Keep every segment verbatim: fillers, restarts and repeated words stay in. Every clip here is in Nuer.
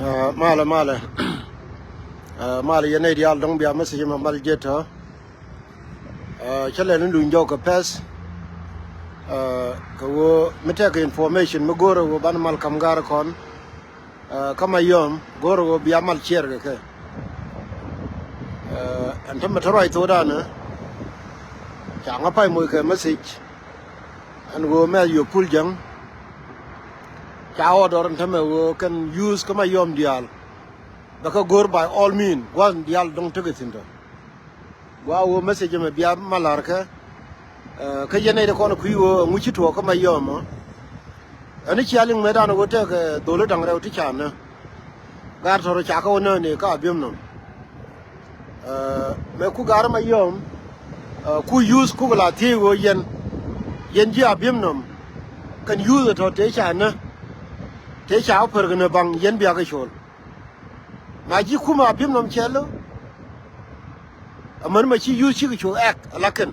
Malɛ malɛ. Malɛ yɛn nɛy diaal dɔ̱ŋ bia message mɛ mal jiɛt tɔ. Cä lɛl ni luny jɔk kɛ pɛth. Kɛ ɣöö mi tekɛ information mi go̱o̱rɛ ɣöö banɛ mal ka̱m ga̱a̱r kɔn. Kä Mayom go̱o̱rɛ ɣöö bia mal ciɛɛr kɛ kɛ. Ɛn tämɛ te ruac thokdan ɛ ca ŋa pay moc kɛ message. Ɛn ɣöö mɛth yop pul jäŋ. Ca order ɛn tämɛ ɣöö kɛn youth kä Mayom diaal bɛ kɛ go̱r by all mean, gua̱n diaal dɔ̱ŋ tekɛ thi̱n tɔ. Gua ɣöö message ɛmɛ bia ma la̱rkɛ. Kä yɛn nɛy ti kɔn kui̱ ɣöö ɛŋu ci tuɔɔk kä Mayom ɔ. Ɛn i̱ cia liŋ mëëdan ɣöö tekɛ dholi da̱ŋ rɛw ti ca nä. Gaar tɔ̱rɔ ca kä wä nä ni kä Abiemnom. Mɛ ku gaar Mayom, ku youth ku la thiec ɣöö yɛn, yɛn ji̱ Abiemnom. Kɛn youth ɛ tɔ tëë ca nä, tëë ca wä pär kɛ nä baŋ yɛn bia kɛ col. Ma ji̱ kumɛ Abiemnom cɛ lo̱. Amäni mɛ ci youth cikɛ cu act ala kɛn.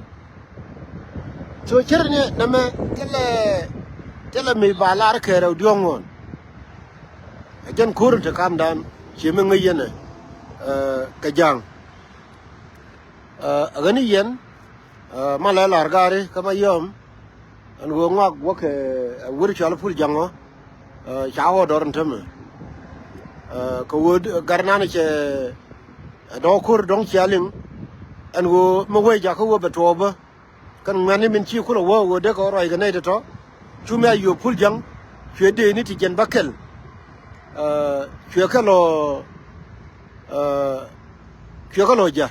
So cär ni nɛmɛ thilɛ, thilɛ mi ba lar kɛɛrɛ diɔ̱ŋ ŋuɔ̱n. Ɛ jɛn ko̱r in te kamdan ciɛ mi ŋäc yɛn ɛ kɛ ja̱a̱ŋ. Ɛ ɣän i̱ yɛn, ma lɛ lar gaari kä Mayom. Ɛn ɣöö ŋɔak wäkɛ wur cɔal pul ja̱ŋ ɔ. Ca ɣɔɔ dɔr in tämɛ kɛ ɣöö gar nan cɛ dɔ̱ŋ ko̱r dɔ̱ŋ cia liŋ. Ɛn ɣöö mi wee jakä ɣöö bɛ tuɔɔk bä. Kɛn ŋuɛ̈tni min ci kulɛ wä ɣöö dee kɛ ruac kɛ nɛy tɔ̱tɔ̱. Cu mi a yop pul ja̱ŋ cuɛ dee ni ti jɛn bä kɛl. Cuɛ kɛ lɔ, cuɛ kɛ lɔ ja̱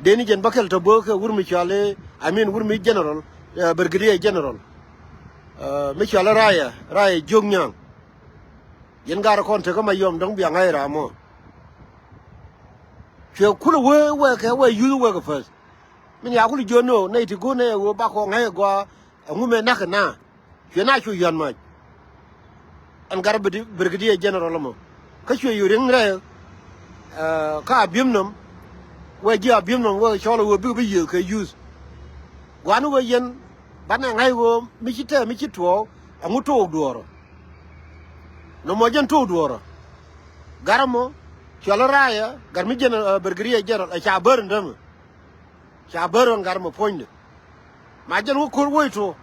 dee ni jɛn bä kɛl tɔ bä kɛ wur mi cuali, I mean wur mi general, brigadier general. Mi cuali raya raya jiök nyaŋ. Yɛn gaar kɔn tekä Mayom dɔ̱ŋ bia ŋa̱c ram mɔ. Cuɛ kulɛ wee wee kɛ wee yuth wee kɛ päth. Min ya kul jiön ni ɣöö nɛy ti go̱o̱r nɛy ɛ ɣöö bakɔ ŋa̱c ɛ gɔaa. Ɛŋu mëë na̱k kɛ na cuɛ na cu yɔ̱a̱n mac. Ɛn gat brigadier general ɛmɔ kä cuɛ yio̱ riŋ rɛy kä Abiemnom. Wee ji̱ Abiemnom wee cɔl ɛ ɣöö bikɛ bi yiëëth kɛ yuth. Gua̱a̱n wee yɛn banɛ ŋa̱c ɣöö mi ci tɛɛ mi ci tuɔɔk ɛŋu took duɔ̱ɔ̱rä. Nɔmɔ jɛn took duɔ̱ɔ̱rä. Gat ɛmɔ cual raya gat mi jɛn brigadier general ɛ ca bär in dämɛ. Ca bär ɣän gat mɛ puɔ̱nydɛ. Ma jɛn wä ko̱r wec tuɔɔk.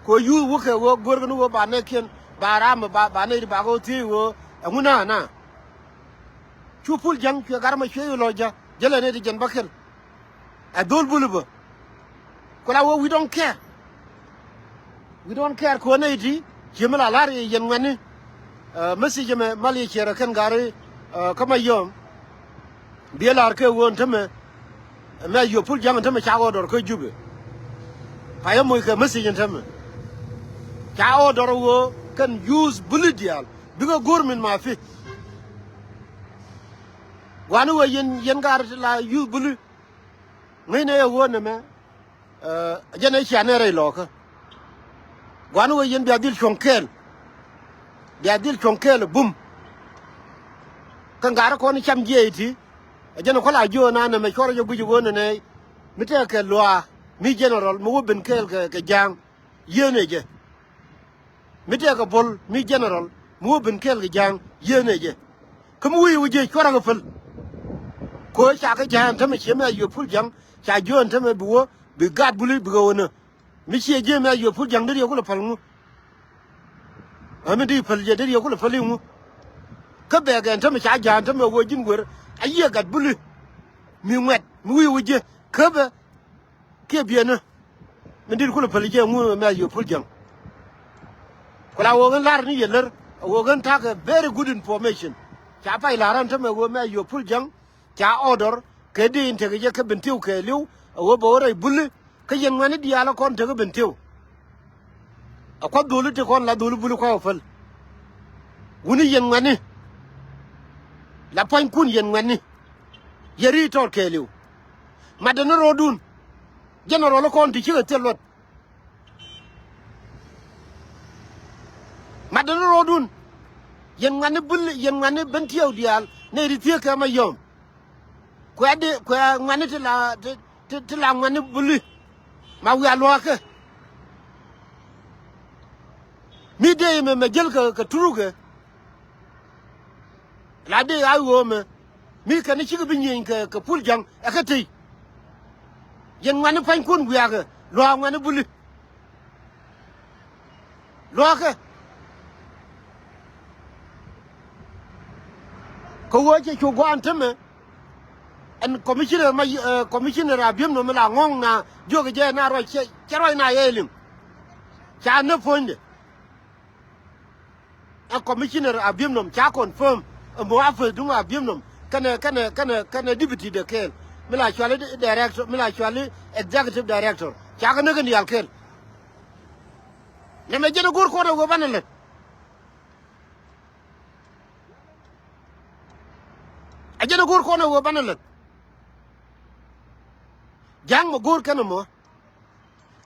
Kɛ ɣöö yuth wä kɛ ɣöö go̱rkɛ ni ɣöö ba nɛɛkiɛn ba ram ba nɛy ti ba kɛ ɣöö thiec ɣöö ɛŋu na na. Cu pul ja̱ŋ cuɛ gat mɛ cuɛ i̱ lɔc ja̱ jälɛ nɛy ti jɛn bä kɛl. Ɛ dhol bul bä. Ku la wä we don't care. We don't care kɛ ɣöö nɛy ti cië mi la la̱r yɛ yɛn ŋuɛ̈tni. Message ɛmɛ mal yɛ ciɛɛr ɛ kɛn gaari kä Mayom. Biɛ la̱r kɛ ɣöö ɛn tämɛ mɛ a yop pul ja̱ŋ ɛn tämɛ ca order kä Jubɛ. Payä moc kɛ message ɛn tämɛ. Ca order ɣöö kɛn youth buli diaal bikɛ go̱r min ma fi. Gua̱n ɣöö yɛn yɛn gaari ti la youth buli. Ŋäcnɛ yɛ ɣöö nɛmɛ ɛ jɛn ɛ cia nɛ rɛy lɔɔkä. Gua̱n wee yɛn bia dhil cuɔ̱ŋ kɛɛl. Bia dhil cuɔ̱ŋ kɛɛl ɛ bum. Kä ŋa̱rä kɔn cam jiɛc ti ɛ jɛn ɛ kua̱l a jiöön a nɛmɛ cuɔrɛ jɛ guic ɛ ɣöö nɛnɛ mi tɛkɛ luaak mi general mi wä ben kɛɛl kɛ ja̱a̱ŋ. Yieen ɛ jɛ. Mi tɛkɛ bol mi general mi wä ben kɛɛl kɛ ja̱a̱ŋ yieen ɛ jɛ. Kä mi wi̱i̱ wä jiɛ cuarɛ kɛ päl. Kɛ ɣöö ca kɛ ja̱a̱ŋ tämɛ ciɛ mɛ a yop pul ja̱ŋ ca jiöön tämɛ bi wä bi gat buli bi kɛ ɣöö nä. Mi ciɛ jiɛ mɛ a yop pul ja̱ŋ dee riɛ kulɛ päl ŋu. Ɛ mi di päl jɛ dee riɛ kulɛ päl iŋu. Kä bɛɛkɛ ɛn tämɛ ca ja̱a̱ŋ tämɛ ɣöö ji̱n guer a yiëë gat buli. Mi ŋuɛt mi wi̱i̱ wä jiɛ käpɛ. Kiɛ bienä. Min dit kulɛ päli jɛ ŋu mɛ a yop pul ja̱ŋ. Ku la ɣöö ɣän la̱r ni yɛ lär a ɣöö ɣän ta̱kɛ very good information. Ca pay la̱r ɣän tämɛ ɣöö mɛ a yop pul ja̱ŋ. Ca order kɛ di in tekɛ jɛ kä Bentiu kɛɛliw a ɣöö bɛ ɣöö rɛy buli. Kä yɛn ŋuɛ̈tni diaal a kɔn tekä Bentiu. A kuath dholi ti kɔn la dholi buli kua̱r a päl. Wuni yɛn ŋuɛ̈tni. La pua̱nykun yɛn ŋuɛ̈tni. Yɛ ri̱i̱t tɔɔr kɛɛliw. Matdɛ ni ro̱o̱dun. General kɔn ti cikɛ thil luɔt. Matdɛ ni ro̱o̱dun. Yɛn ŋuɛ̈tni bul yɛn ŋuɛ̈tni Bentiu diaal nɛy ti thieek kɛ Mayom. Kuɛ di kuɛ ŋuɛ̈tni ti la ti ti la ŋuɛ̈tni buli. Ma wiaa lua̱a̱kä. Mi dee mɛ mɛ jäl kɛ kɛ turukɛ. La dee a ɣöö mɛ mi kɛn cikɛ bi nyieny kɛ, kɛ pul ja̱ŋ ɛ kä tey. Yɛn ŋuɛ̈ni pa̱nykun wiakä luaak ŋuɛ̈ni buli. Luaakɛ kɛ ɣöö cɛ cu gua̱a̱n tämɛ. Ɛn commissioner ma, eh, commissioner a bi̱em nɔm mi la ŋɔ̱ŋ na jiök jɛ na ruac cɛ, cɛ ruac na yɛ liŋ. Ca nä puɔ̱nydɛ. Ɛ commissioner a bi̱em nɔm ca confirm ɛ mɔ a first duŋ a bi̱em nɔm kɛnɛ, kɛnɛ, kɛnɛ, kɛnɛ deputy de kɛɛl mi la cuali di-, director, mi la cuali executive director. Ca kɛ näk in diaal kɛɛl. Nɛmɛ jɛn ɛ go̱r kɔn ɛ wee banɛ lät. Ɛ jɛn ɛ go̱r kɔn ɛ wee banɛ lät. Ja̱a̱ŋ mɛ go̱o̱r kɛn ɛmɔ.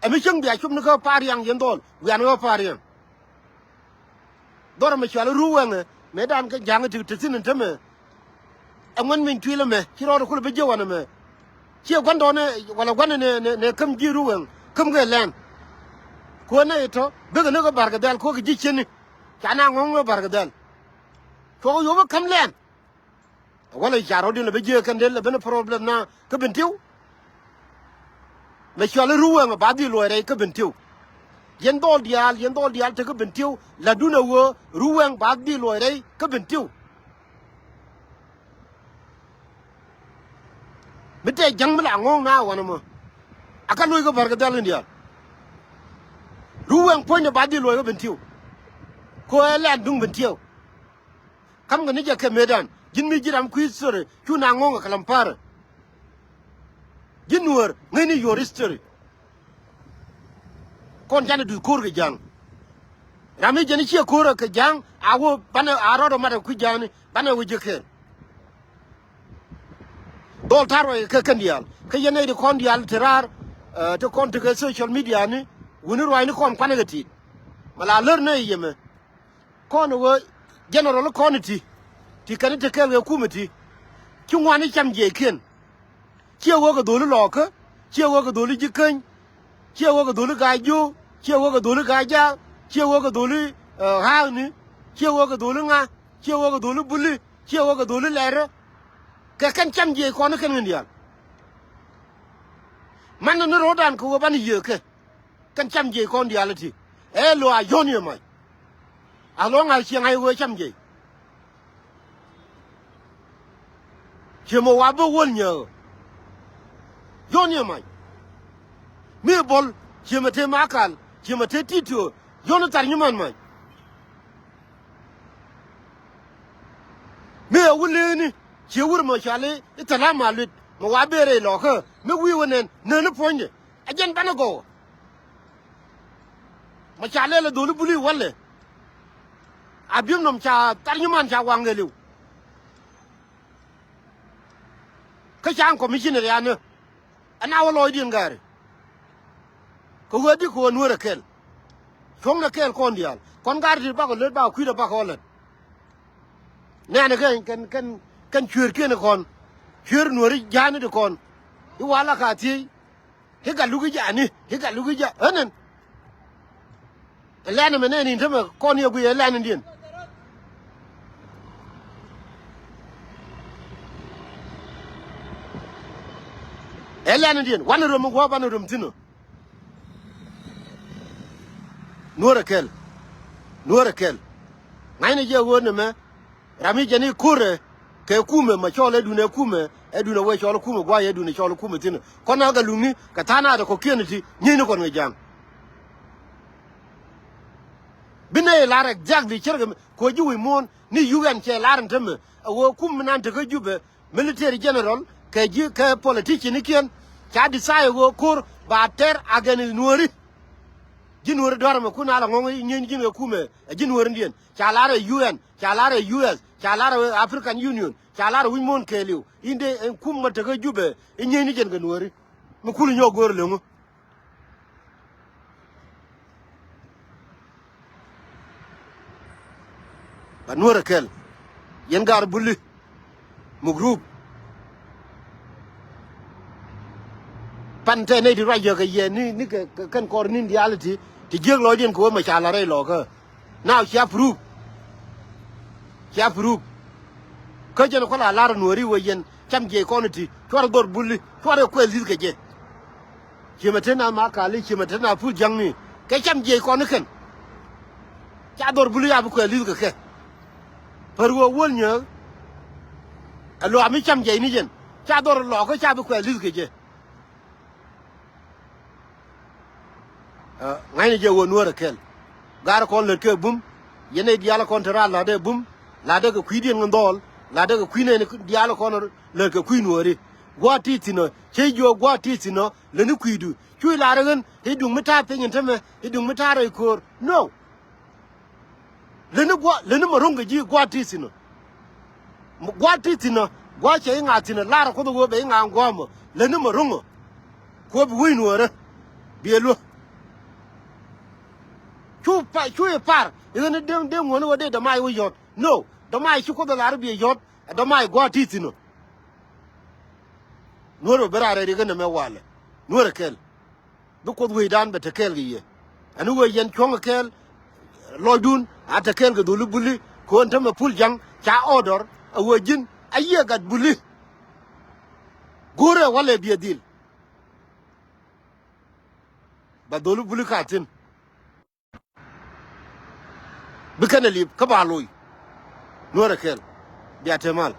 Ɛ mi cäŋ bia cop ni kä Pariaŋ yɛn dhɔl wian ɣä Pariaŋ. Dhɔr ɛmɛ cual i̱ Ruwɛŋɛ mëë dan kä ja̱a̱ŋ ti ti thi̱n ɛn tämɛ. Ɛ ŋuɛn miny tuil ɛmɛ ci rɔɔd kulɛ bi jiɛ wanɛ mɛ. Ciɛ gua̱ndɔɔn ɛ walɛ gua̱n ɛ nɛ, nɛ, nɛ käm ji̱ Ruwɛŋ käm kɛ lɛn. Kuäär nɛ itɔ bikɛ ni kä Barkɛ Dhɛl kuäär kɛ ji̱ cieni. Ca na ŋɔ̱ŋ kä Barkɛ Dhɛl. Cuɔk yop ɛ käm lɛn. Walɛ ca rɔ̱diɛn lɛ bi jiɛ kɛn del lɛ ben problem na kä Bentiu. Mɛ cuali Ruwɛŋ ba dhil luɔc rɛy kä Bentiu. Yɛn dhɔl diaal, yɛn dhɔl diaal te kä Bentiu. Latdun a ɣöö Ruwɛŋ ba dhil luɔc rɛy kä Bentiu. Mi tɛ ja̱ŋ mi la ŋɔ̱ɔ̱ŋ na wanɛ mɔ. A kä loc kä Barkɛ Dhɛl in diaal. Ruwɛŋ puɔ̱nydɛ ba dhil luɔc kä Bentiu. Kɛ ɣöö ɛ lɛn duŋ Bentiu. Ka̱mkɛ ni jɛ kɛ mëëdan ji̱n mi ji̱ ram kui̱ history cu na ŋo̱ŋ ɛ kɛ lam pa̱rä. Ji̱ Nuäär ŋäcni your history. Kɔn canɛ duth ko̱r kɛ ja̱a̱ŋ. Ram mi jɛn i̱ ciɛ ko̱r kɛ ja̱a̱ŋ a wä banɛ a rɔɔd ɔ mat ɛ kui̱ ja̱a̱ŋni banɛ wä ji̱ kɛɛl. Dhɔl ta̱r ruac kɛ kɛn diaal kä yɛn nɛy ti kɔn diaal te raar, eh, te kɔn tekɛ social media ni wuni ruacni kɔn kuanɛ kɛ ti̱i̱t. Mɛ la lär nɛy yemɛ. Kɔn ɛ ɣöö general kɔn ɛ ti ti kɛn ɛ te kɛɛl kɛ kumɛ ti. Ci ŋuan i̱ cam jiɛckiɛn. Ciɛ ɣöö kɛ dho̱li Lɔɔkä, ciɛ ɣöö kɛ dho̱li Ji̱käny, ciɛ ɣöö kɛ dho̱li Ga̱a̱c Jo̱o̱k, ciɛ ɣöö kɛ dho̱li Ga̱a̱c Jaak, ciɛ ɣöö kɛ dho̱li, eh, Ɣa̱a̱kni, ciɛ ɣöö kɛ dho̱li ŋa, ciɛ ɣöö kɛ dho̱li Buli, ciɛ ɣöö kɛ dho̱li Lɛrä. Kɛ kɛn cam jiɛc kɔn i̱ kɛn ŋi̱n diaal. Manɛ ni ro̱o̱dan kɛ ɣöö banɛ yiëë kɛ. Kɛn cam jiɛc kɔn diaal iti. Ɛ lo a yɔ̱n yɛ mac. A lɔ̱ŋ a cieŋ a i̱ ɣöö cam jiɛc. Ciɛ mɛ wa bä wäl nyääk. Yɔ̱n yɛ mac. Mi bɔl ciɛ mɛ te makal ciɛ mɛ te ti̱ti̱ ɣöö yɔ̱n thar nyiman mac. Mi ɛ wä leeni ciɛ wur mɛ cɔal i̱ thɛla ma luet mɛ wa ber rɛy lɔkä mi wi̱i̱ wä nɛn nääni puɔ̱nydɛ. Ɛ jɛn banɛ gɔw. Mɛ ca lɛl ɛ dho̱li Buli walɛ. A bi̱em nɔm ca thar nyiman ca waŋ ɛ li̱w. Kä ca commissioner yanä. Ɛn a wä lɔɔcdiɛn ga̱ri. Kɛ ɣöö di kɛ ɣöö Nuäär ɛ kɛl. Cuɔ̱ŋnɛ kɛɛl kɔn diaal kɔn ga̱ri ti bakɔ let bakɔ kui̱dɛ bakɔ lät. Nɛɛnɛ kɛn kɛn kɛn kɛn cuëërkiɛn kɔn. Cuëër Nuääri ja̱a̱ni ti kɔn. I̱ wala ka thiec. I̱ gat luk i̱ ja̱a̱ni i̱ gat luk i̱ ja̱a̱ ɣän ɛn. Ɛ lɛn ɛmɛ nɛɛni tämɛ kɔn yɛ guiy ɛ lɛn ɛndiɛn. Ɛ lɛn ɛndiɛn wanɛ röm i̱ gua̱a̱p wanɛ röm thi̱n ɔ. Nuäär ɛ kɛl. Nuäär ɛ kɛl. Ŋa̱cnɛ jɛ ɣöö nɛmɛ. Ram mi jɛn i̱ ko̱rɛ kɛ kumɛ ma cɔl ɛ duun ɛ kumɛ ɛ duun ɛ wee cɔl ɛ kumɛ guay ɛ duun ɛ cɔl ɛ kumɛ thi̱n. Kɔn a kɛ luŋni kɛ tha̱a̱ŋ a dɛ kɔ̱kiɛn ti nyieyni kɔn kɛ ja̱a̱ŋ. Bi nɛy lar exactly cärkɛ mi ko̱ ji̱ wi̱i̱ muɔ̱ɔ̱n ni U N cɛ lar ɛn tämɛ ɛ ɣöö kum mi nan tekä Jubɛ military general kɛ ji̱ kɛ politician ikiɛn ca decide ɣöö ko̱r ba tɛr against Nuääri. Ji̱ Nuääri dua̱r ɛmɛ kun a la ŋɔ̱ŋ i̱ nyieny ji̱n kɛ kumɛ ɛ ji̱ Nuääri diɛn ca lar ɛ U N ca lar ɛ U S ca lar ɛ African Union ca lar ɛ wi̱c muɔ̱ɔ̱n kɛɛliw in dee ɛn kum ma tekä Jubɛ i̱ nyieny ni jɛn kɛ Nuääri. Mi kul inyɔk go̱o̱r leŋä. Ba Nuäär ɛ kɛl. Yɛn gar Buli. Mugrup. Pan tɛ nɛy ti ruac yɛ kɛ yɛ ni, ni kɛ, kɛ kɛn kɔr ni̱n diaal ti, ti jiäk lɔcdiɛn kɛ wä mɛ ca la rɛy lɔkä. Now cia proof. Cia proof. Kä jɛn kuala lar nuɔri wee yɛn cam jiɛc kɔn ti cuarɛ dhɔr buli cuarɛ kuɛ li̱th kɛ jɛ. Ciemɛ te na ma kali ciemɛ te na pul jaŋni kɛ cam jiɛc kɔn kɛn. Ca dhɔr buli a bi kuɛ li̱th kɛ kɛ. Pär wee wäl nyääk. Ɛ luaak mi cam jiɛc ni jɛn ca dhɔr lɔɔk kä ca bi kuɛ li̱th kɛ jɛ. Ɛ, ŋa̱cni jɛ ɣöö nuäärä kɛl. Gaarä kɔn lät kɛ bum. Yɛn ɛ diaal kɔn te raar la̱tdɛ bum. La̱tdɛ kɛ kui̱diɛn ŋä dhɔɔl. La̱tdɛ kɛ kui̱ nɛn diaal kɔn lät kɛ kui̱ nuääri. Gua̱a̱th ti thi̱n ɔ cä jiök gua̱a̱th ti thi̱n ɔ lätni kui̱du. Cu i̱ la̱r ɣän i̱ duŋ mi ta̱a̱ piny in tämɛ i̱ duŋ mi ta̱a̱ rɛy köör. No. Lätni gua̱ lätni ma ro̱ŋ kɛ ji̱ gua̱a̱th ti thi̱n ɔ. Gua̱a̱th ti thi̱n ɔ gua̱a̱th cɛ i̱ ŋa̱a̱ thi̱n ɔ lar ɛ kuoth ɛ ɣöö bɛ i̱ ŋa̱a̱ gua̱a̱m ɔ lätni ma ro̱ŋ ɔ. Kuɔth bi wec nuɔɔrä. Biɛ luäk. Cu pa cu i̱ par i̱ ɣän i̱ deŋ deŋ ŋuɔ̱n i̱ ɣöö dee dɔ̱mac wä yɔ̱t. No. Dɔ̱mac ci kuoth ɛ lar i̱ biɛ yɔ̱t ɛ dɔ̱mac gua̱a̱th ti thi̱n ɔ. Nuäär bɛ ben raar rɛy rikä nɛmɛ walɛ. Nuäärä kɛl. Bi kuoth wecdan bɛ te kɛɛl kɛ yɛ. Ɛn wee yɛn cuɔ̱ŋ kɛɛl. Lɔcdun a te kɛɛl kɛ dholi buli. Ko̱n tämɛ pul jaŋ ca order a wee ji̱n a yiëë gat buli. Go̱rɛ walɛ biɛ dhil. Ba dholi buli ka thi̱n. Bi kɛn ɛ li̱p kä ba loc. Nuäärä kɛl. Bia te mal.